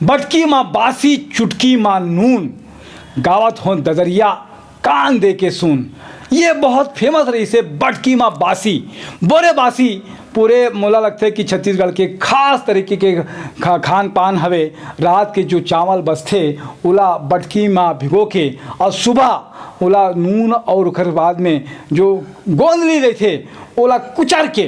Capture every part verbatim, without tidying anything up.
बटकी मा बासी, चुटकी मा नून, गावत हों ददरिया, कान दे के सुन। ये बहुत फेमस रहिसे बटकी मा बासी। बोरे बासी पूरे मोला लगथे कि छत्तीसगढ़ के खास तरीके के खा-, खान पान हवे। रात के जो चावल बचथे, ओला बटकी मा भिगो के और सुबह ओला नून और ओकर बाद में जो गोंदली रहिथे, ओला कुचर के,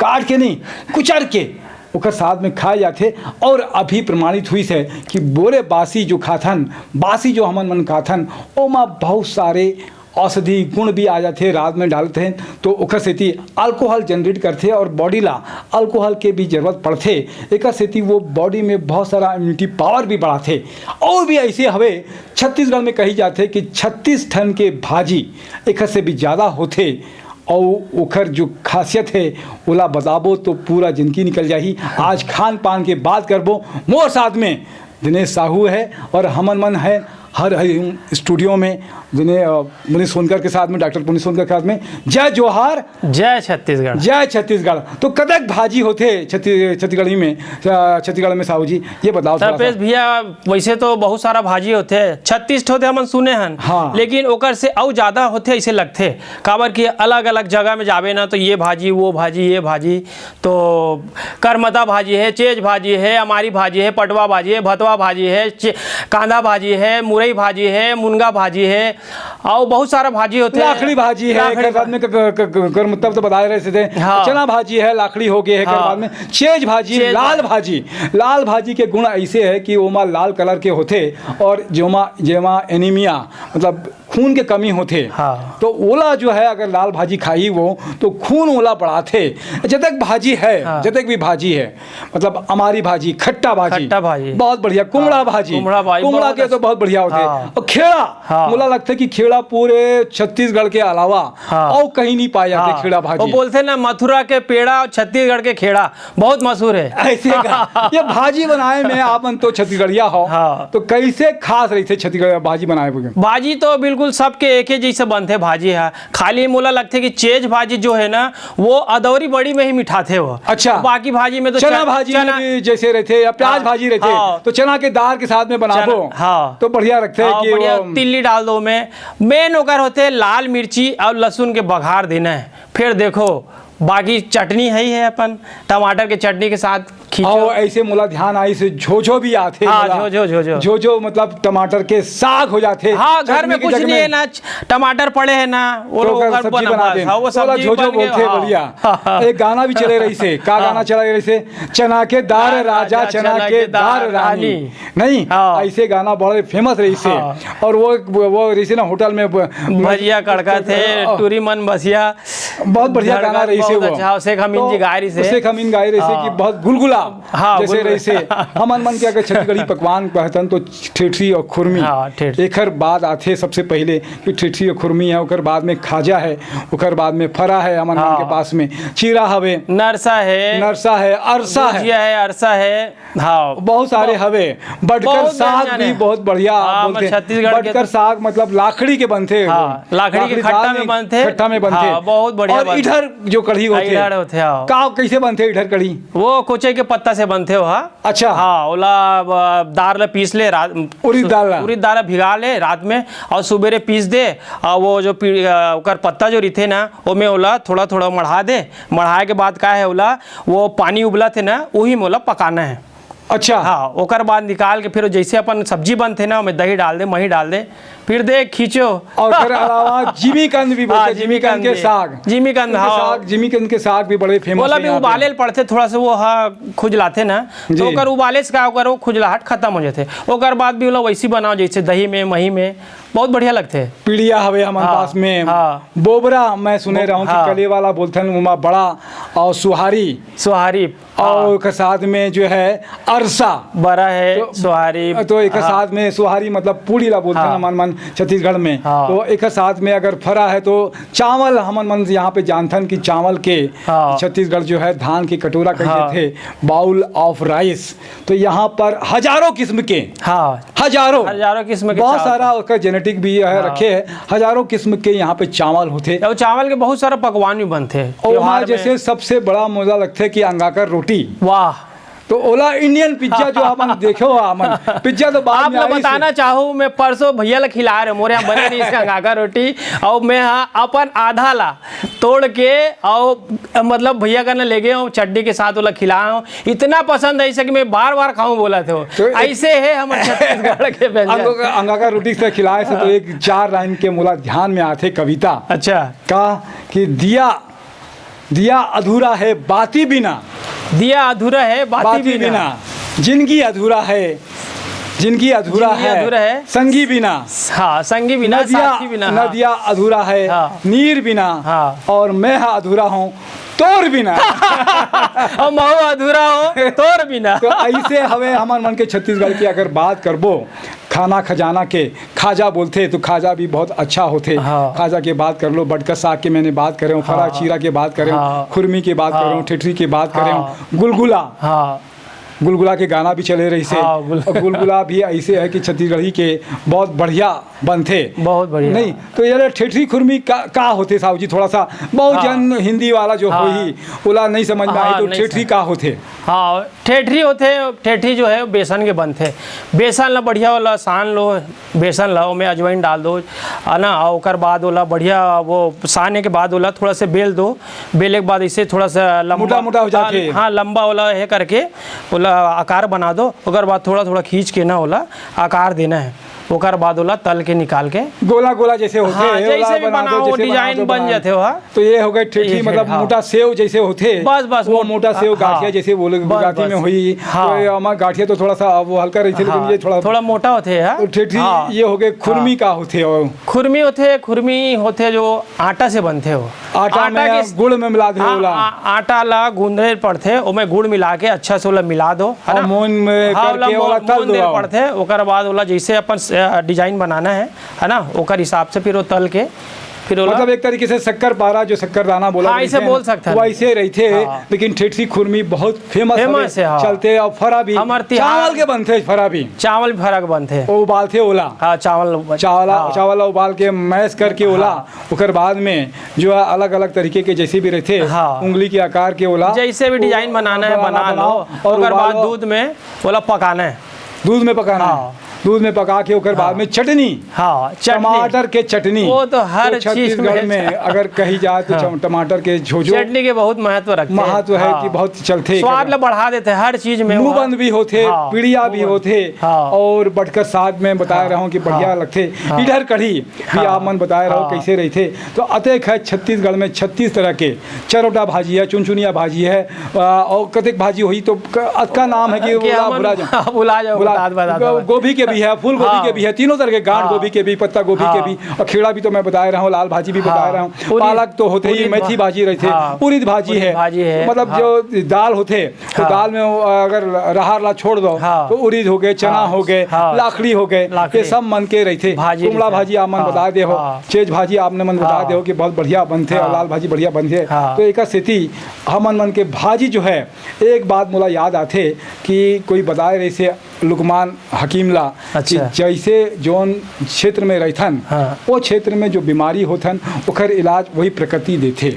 काट के नहीं, कुचर के ओकर साथ में खाए जाथे। और अभी प्रमाणित हुई से कि बोरे बासी जो खाथन, बासी जो हमन मन खाथन, ओमा बहुत सारे औषधि गुण भी आ जाथे, रात में डालथे तो ओकर सेती अल्कोहल जनरेट करथे और बॉडी ला अल्कोहल के भी जरूरत पड़थे। एकर सेती वो बॉडी में बहुत सारा इम्यूनिटी पावर भी बढ़ाथे। और भी ऐसे हवे, छत्तीसगढ़ में कही जाथे कि छत्तीस ठन के भाजी एकर से भी ज़्यादा होथे। और ओकर जो खासियत है, ओला बताबो तो पूरा जिंदगी निकल जाही। आज खान पान के बात करबो, मोर साथ में दिनेश साहू है और हमन मन है हर हर स्टूडियो में दिने-, अ, पुनीत सोनकर के साथ में, डॉक्टर पुनीत सोनकर के साथ में। जय जोहार, जय छत्तीसगढ़। जय छत्तीसगढ़। तो कतक भाजी होथे छत्ती-, छत्तीसगढ़ी में, अ, छत्तीसगढ़ में साहू जी, ये बताओ थोड़ा सा। तपेश भैया, वैसे तो बहुत सारा भाजी होथे, छत्तीस ठो होथे हमन सुने हन, हाँ। लेकिन ओकर से अउ ज्यादा होथे ऐसे लगथे, काबर कि अलग-अलग जगह में जाबे ना तो ये भाजी, वो भाजी, ये भाजी, तो करमता भाजी है, चेज भाजी है, अमारी भाजी है, पटवा भाजी है, भतवा भाजी है, चे-, कांदा भाजी है, मुरई भाजी है, मुनगा भाजी है, अउ बहुत सारा भाजी होथे। लाखड़ी भाजी है, लाखड़ी एकर बाद भा- में क-, क-, क-, क-, करमता तो बताए रहे थे। हाँ। चना भाजी है, लाखड़ी हो गए है, एकर हाँ। बाद में चेज भाजी, चेज लाल भाजी। भाजी। लाल भाजी के गुण ऐसे है कि ओमा लाल कलर के होथे और जोमा, जेमा एनीमिया, मतलब खून के कमी होथे, हाँ। तो ओला जो है, अगर लाल भाजी खाही वो, तो खून ओला बढ़ाथे। जतक भाजी है, हाँ। जतक भी भाजी है, मतलब अमारी भाजी, खट्टा भाजी, खट्टा भाजी। बहुत बढ़िया, कुमड़ा हाँ, भाजी, कुमड़ा भाजी, कुमड़ा बहुत के तो अच्छा। बहुत बढ़िया होथे। हाँ। और खेड़ा, हाँ। मोला लगथे कि खेड़ा पूरे छत्तीसगढ़ के अलावा हाँ। और कहीं नहीं पाए जाथे हाँ। खेड़ा भाजी। वो बोलथे ना, मथुरा के पेड़ा और छत्तीसगढ़ के खेड़ा बहुत मशहूर है। ऐसे का? ये भाजी बनाए में आप मन तो छत्तीसगढ़िया हो, हाँ। तो कैसे खास रहिथे छत्तीसगढ़ भाजी बनाए में? भाजी तो बिल्कुल सबके एक ही जैसे बनथे भाजी है, खाली मोला लगथे कि चेज भाजी जो है ना, वो अदौरी बड़ी में ही मिठाथे वो। अच्छा। बाकी भाजी में तो चना चन-, भाजी में चना भी जैसे रहिथे या प्याज हाँ, भाजी रहिथे, हाँ। तो चना के दार के साथ में बनाबो, चना, हाँ। तो बढ़िया रहिथे हाँ, कि बढ़िया वो तिल्ली डाल दो में। मेन ओकर होथे लाल मिर्ची और लहसुन के बघार देना है। फिर देखो, बाकी चटनी है ही है अपन, टमाटर के चटनी के साथ खींचो। और ऐसे मोला ध्यान आई से झोझो भी आथे हाँ, मोला। झोझो, झोझो। झोझो मतलब टमाटर के साग हो जाथे। हाँ, घर में चटनी के कुछ जगह नहीं में। है ना, च-, टमाटर पड़े हैं ना, वो तो लोग ओकर घर सब्जी बना बना बस, दे। हाँ, वो तो ओला सब्जी झोझो बन गए, बोलथे, हाँ। बढ़िया। एक गाना भी चले रहिसे, का हाँ। गाना चले रहिसे? चना के दार हाँ, राजा, राजा, चना चना के के दार दार रानी। रानी। नहीं, हाँ। ऐसे गाना बड़े फेमस रहिसे। हाँ। और वो, वो, वो रहिसे ना होटल में ब-, भजिया कड़का थे, अ, टूरी मन बसिया। बहुत बढ़िया गाना धड़कन रहिसे बहुत वो। अच्छा, शेख अमीन तो जी गाय रहिसे। शेख अमीन गाय रहिसे हाँ। कि बहुत गुलगुला हाँ, जैसे गुलगुला। रहिसे। हमन मन के अगर छत्तीसगढ़ी पकवान कहतन तो ठेठरी और खुरमी। हाँ, ठेठरी। एकर बाद आथे सबसे पहले कि ठेठरी और खुरमी है, ओकर बाद में खाजा है, ओकर बाद में फरा है, हमन मन हाँ। के पास में चीरा हवे, नरसा है, नरसा है, अरसा है। गुजिया है, अरसा है। हाँ। बहुत सारे बहुत, हवे। बटकर बहुत साग व्यंजन भी है। बहुत बढ़िया हाँ, बोलथे। छत्तीसगढ़ के बटकर साग मतलब लाखड़ी के बनथे। हाँ, लाखड़ी के लाखड़ी खट्टा दाल में बनथे। खट्टा में बनथे। हाँ, बहुत बढ़िया और बनथे। इधर जो कढ़ी हाँ, होथे, इधर होथे, हाँ। का, कैसे बनथे इधर कढ़ी? वो कोचई के पत्ता से बनथे, हाँ। अच्छा। हाँ, ओला, अ, दार ला पीस ले रात, उरिद दार ला। उरिद दार ला भिगा ले रात में और सुबेरे पीस दे और वो जो पी-, अ, ओकर पत्ता जो रहिथे ना, ओमे ओला थोड़ा-थोड़ा मढ़ा दे। मढ़ाए के बाद का है ओला, वो पानी उबलथे ना, उही में ओला पकाना है। अच्छा। हाँ, ओकर बाद निकाल के फिर जैसे अपन सब्जी बनथे ना, ओमे दही डाल दे, मही डाल दे, फिर दे खींचो। और ओकर अलावा जिमीकंद भी बोलथे, हाँ, जिमीकंद जिमीकंद के भी। साग। जिमीकंद, उनके हाँ। साग, जिमीकंद के साग भी बड़े फेमस ओला है भी यहाँ पे। उबाले ल पड़थे, थोड़ा सा वो, हाँ, खुजलाथे ना, जी। तो ओकर उबाले से का, ओकर वो खुजलाहट खत्म हो जाथे। ओकर बाद भी ओला वैसी बनाओ जैसे दही में, मही में, बहुत बढ़िया लगथे। पीड़िया हवे हमन हाँ, पास में, हाँ। बोबरा मैं सुने बो-, रहूं कि हाँ। कले वाला बोलथन, ओमा बड़ा और सुहारी। सुहारी। और हाँ। ओकर साथ में जो है अरसा। बरा है, तो, सुहारी। तो एकर हाँ। साथ में सुहारी मतलब पूड़ी ला बोलथन हाँ। हमन मन छत्तीसगढ़ में। हाँ। तो एकर साथ में अगर फरा है तो चावल, हमन मन यहाँ पे जानथन कि चावल के हाँ। छत्तीसगढ़ जो है धान के कटोरा कह हाँ। देथे, bowl of rice। तो यहाँ पर हजारों किस्म के, हाँ। हजारों, हजारों किस्म के बहुत चावल। सारा ओकर जेनेटिक भी है हाँ। रखे है, हजारों किस्म के यहाँ पे चावल होथे। और चावल के बहुत सारा पकवान भी बनथे और वहाँ त्योहार में। जैसे सबसे बड़ा मुद्दा लगथे कि अंगाकर रोटी। वाह। तो ओला Indian pizza जो हमन देखे हो, हमन pizza तो बाद आप में ला आइस। बताना चाहूँ, मैं परसों भैया ला खिलाए रहे, मोरे यहाँ बने रहिस हे अंगाकर रोटी, अउ मैं हा अपन आधा ला तोड़ के, अउ मतलब भैया करा ले गे हूँ, चटनी के साथ ओला खिलाए हूँ। इतना पसंद है इसे कि मैं बार बार खाऊं बोलत हे। तो एक ऐसे है हमर छत्तीसगढ़ के व्यंजन। अंग-, अंगाकर रोटी से खिलाए से तो हाँ। एक चार line के मोला ध्यान में आथे कविता। अच्छा। का कि दिया, दिया अधूरा है बाती बिना। दिया अधूरा है बाती बाती बिना। बिना। जिंदगी अधूरा है, जिंदगी अधूरा जिंदगी है अधूरा है। संगी बिना। हाँ, संगी बिना, नदिया, साथी बिना, हाँ। नदिया अधूरा है हाँ। नीर बिना। हाँ। और मैं हा अधूरा हूँ तोर बिना। अउ महू अधूरा हूँ तोर बिना। तो ऐसे हवे हमन मन के छत्तीसगढ़ की अगर बात करबो खाना खजाना के, खाजा बोलथे तो खाजा भी बहुत अच्छा होथे। हाँ। खाजा के बात कर लो, बटका साग के मैंने बात करे हूँ, फरा हाँ। चीरा के बात करे हूँ, हाँ। खुरमी के बात हाँ। करे हूँ, ठेठरी के बात करे हूँ, हाँ। गुलगुला। हाँ। गुलगुला के गाना भी चले रहिसे। हाँ, गुल- अउ गुलगुला भी ऐसे है कि छत्तीसगढ़ी के बहुत बढ़िया बनथे। बहुत बढ़िया। नहीं, तो ये ठेठरी खुरमी का, का होथे साहू जी? थोड़ा सा बहुत हाँ। जन हिंदी वाला जो हाँ। होही, ओला नहीं समझ में हाँ, आही, तो नहीं ठेठरी समझ। का होथे? हाँ, ठेठरी होथे, ठेठरी जो है बेसन के बनथे। बेसन ला बढ़िया वाला सान लो, बेसन ला ओमे अजवाइन डाल दो, है ना? अउ ओकर बाद ओला बढ़िया वो साने के बाद ओला थोड़ा से बेल दो, बेले के बाद इसे थोड़ा सा लंबा मोटा मोटा हो जाथे। हाँ, लंबा वाला है करके ओला आकार बना दो। ओकर बाद थोड़ा थोड़ा खींच के ना ओला आकार देना है। ओकर बाद ओला तल के निकाल के गोला गोला जैसे होथे, हाँ, ओला जैसे भी बना दो, बनाओ, जैसे बना design दो, बन बना दो। जाथे ओहा। तो ये हो गए ठेठरी, ये है, मतलब हाँ। मोटा सेव जैसे होथे। बस, बस, वो मोट-, मोटा सेव हाँ। गांठिया जैसे बोले बस, गुजराती में बस। होई। हाँ। तो ये हमारा गांठिया तो थोड़ा सा वो हल्का रहिथे, लेकिन हाँ। ये थोड़ा थोड़ा मोटा होथे, हाँ। तो ठेठरी हाँ। ये हो गए, खुरमी हाँ। का होथे? और खुरमी होथे, खुरमी होथे जो आटा से बनथे हो। आटा आटा में के गुड़ में मिला दे हाँ, ओला। आ-, आटा ला गूंदे पड़थे, ओमे गुड़ मिला के अच्छा से ओला मिला दो, है और ना? मोन में हाँ, करके ओला ओला मो-, तल मोन दे दो। पड़थे, ओकर बाद ओला जैसे अपन स-, अ, design बनाना है, है ना, ओकर हिसाब से फिर वो तल के फिर ओला मतलब एक तरीके से शक्कर पारा जो शक्कर दाना बोला हाँ, रहिथे ऐसे ना, बोल सकथन। वैसे रहिथे, हाँ। लेकिन ठेठरी खुरमी बहुत famous famous हवे, है, हाँ। चलथे और फरा भी, हमर तिहार चावल के बनथे फरा भी। चावल फरा के बनथे। वो उबालथे ओला। हाँ, चावल उबा-, चावल, हाँ। चावल ला उबाल के mash करके ओला, हाँ। ओकर बाद में जो है अलग-अलग तरीके के जैसे भी रहिथे, हाँ। उंगली के आकार के ओला, जैसे भी वो design बनाना है, बना, बना लो। बनाओ और ओकर बाद उबालो। दूध में ओला पकाना है। दूध में पकाना है। हाँ। दूध में पका के ओकर हाँ। बाद में चटनी, हाँ, चटनी। टमाटर के चटनी। वो तो हर तो चीज छत्तीसगढ़ में में अगर कही जाए तो हाँ। चम-, टमाटर के झोझो चटनी के बहुत महत्व रखथे। महत्व है हाँ। कि बहुत चलथे स्वाद एकर। ला बढ़ा देथे हर चीज में मुंह वो। बंद भी होथे, हाँ, पीड़िया भी मुंह बंद। होथे हाँ। और बटकर साग में बताए हाँ। रहा हूँ कि बढ़िया हाँ। लगथे। हाँ। इधर कढ़ी भी हाँ। आप मन बताए रहो हाँ। कैसे रहिथे। तो अतेक है छत्तीसगढ़ में छत्तीस तरह के चरोटा भाजी है, चुनचुनिया भाजी है, आ, और कतेक भाजी होही तो क-, अतका नाम है कि कि ओला हमन भुला जाओ। भुला जाओ, भुला बता, बता, गो-, बता। गोभी के भी है, फूल गोभी हाँ। के भी है, तीनों तरह के, गांठ हाँ। गोभी के भी, पत्ता गोभी के हाँ। भी, और खीरा भी तो मैं बताए रहा हूँ, लाल भाजी भी बताए हाँ। रहा हूँ, उरीद, पालक तो होथे ही, उरीद मेथी भा-, भाजी रहिथे, हाँ। उरीद भाजी उरीद है, भाजी है, मतलब हाँ। जो दाल होथे, तो हाँ। दाल में वो अगर रहर ला छोड़ दो, हाँ। तो उरीद हो गए, चना हाँ। हो गए, हाँ। लाखड़ी हो गए, लाखड़ी। ये सब मन के रहिथे। भाजी कुमड़ा रहिथे। भाजी आप मन हाँ। बता दे हो, हाँ। चेज भाजी आपने मन बता हाँ। दे हो कि बहुत बढ़िया बनथे और हाँ। लाल भाजी बढ़िया बनथे। हाँ। तो एकर सेती हमन मन के भाजी जो है, एक बात मोला याद आथे कि कोई बताए रहिसे लुकमान हकीम ला कि अच्छा। जैसे जौन क्षेत्र में रहिथन, हाँ। वो क्षेत्र में जो बीमारी होथन, ओकर इलाज वही प्रकृति देथे।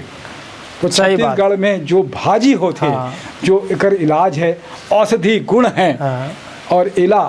तो सही बात। छत्तीसगढ़ में जो भाजी होथे, हाँ। जो एकर इलाज है, औषधि गुण है, हाँ। और एला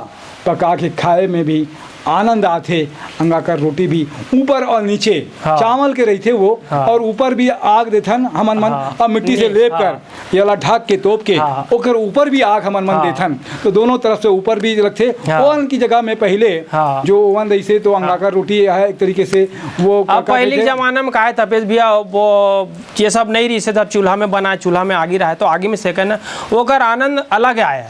पका के खाए में भी आनंद आथे। अंगाकर रोटी भी ऊपर और नीचे हाँ। चावल के रहिथे वो, हाँ। और ऊपर भी आग देथन हमन मन, हाँ। और मिट्टी से नी-, लेप हाँ। कर, एला ढक के, तोप के, हाँ। ओकर ऊपर भी आग हमन मन हाँ। देथन, तो दोनों तरफ से ऊपर भी लगथे। हाँ। ओवन की जगह में पहले हाँ। जो ओवन रहिसे, तो हाँ। अंगाकर रोटी है एक तरीके से वो अब का पहले के कहथे? जमाना में का है, तपेश भैया, वो ये सब नहीं रहिसे, तब चूल्हा में बनाए, चूल्हा में आगी रहे, तो आगी में सेकन, ओकर आनंद अलग आए।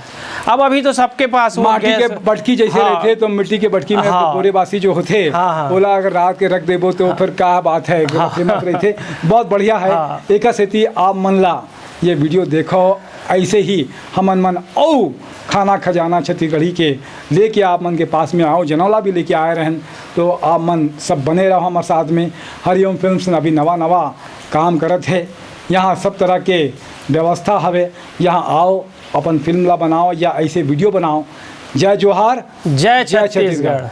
अब अभी तो सबके पास वो माटी के गैस बटकी जैसे हाँ। रहिथे, तो मिट्टी के बटकी में हाँ। बोरे बासी जो होथे, हाँ, हाँ। ओला अगर रात के रख देबो, तो हाँ। फिर का बात है, एकदम हाँ। फेमस रहिथे। बहुत बढ़िया है। हाँ। एका सेती आप मन ला ये वीडियो देखो, ऐसे ही हमन मन अउ खाना खजाना छत्तीसगढ़ी के लेके आप मन के पास में आओ, जनौला भी लेके आए रहन। तो आप मन सब बने रहो हमारे साथ में। हरिओम फिल्म्स अभी नवा नवा काम करत है, यहाँ सब तरह के व्यवस्था हवे। यहाँ आओ, अपन फिल्म ला बनाओ या ऐसे वीडियो बनाओ। जय जोहार, जय जय छत्तीसगढ़। छत्तीसगढ़।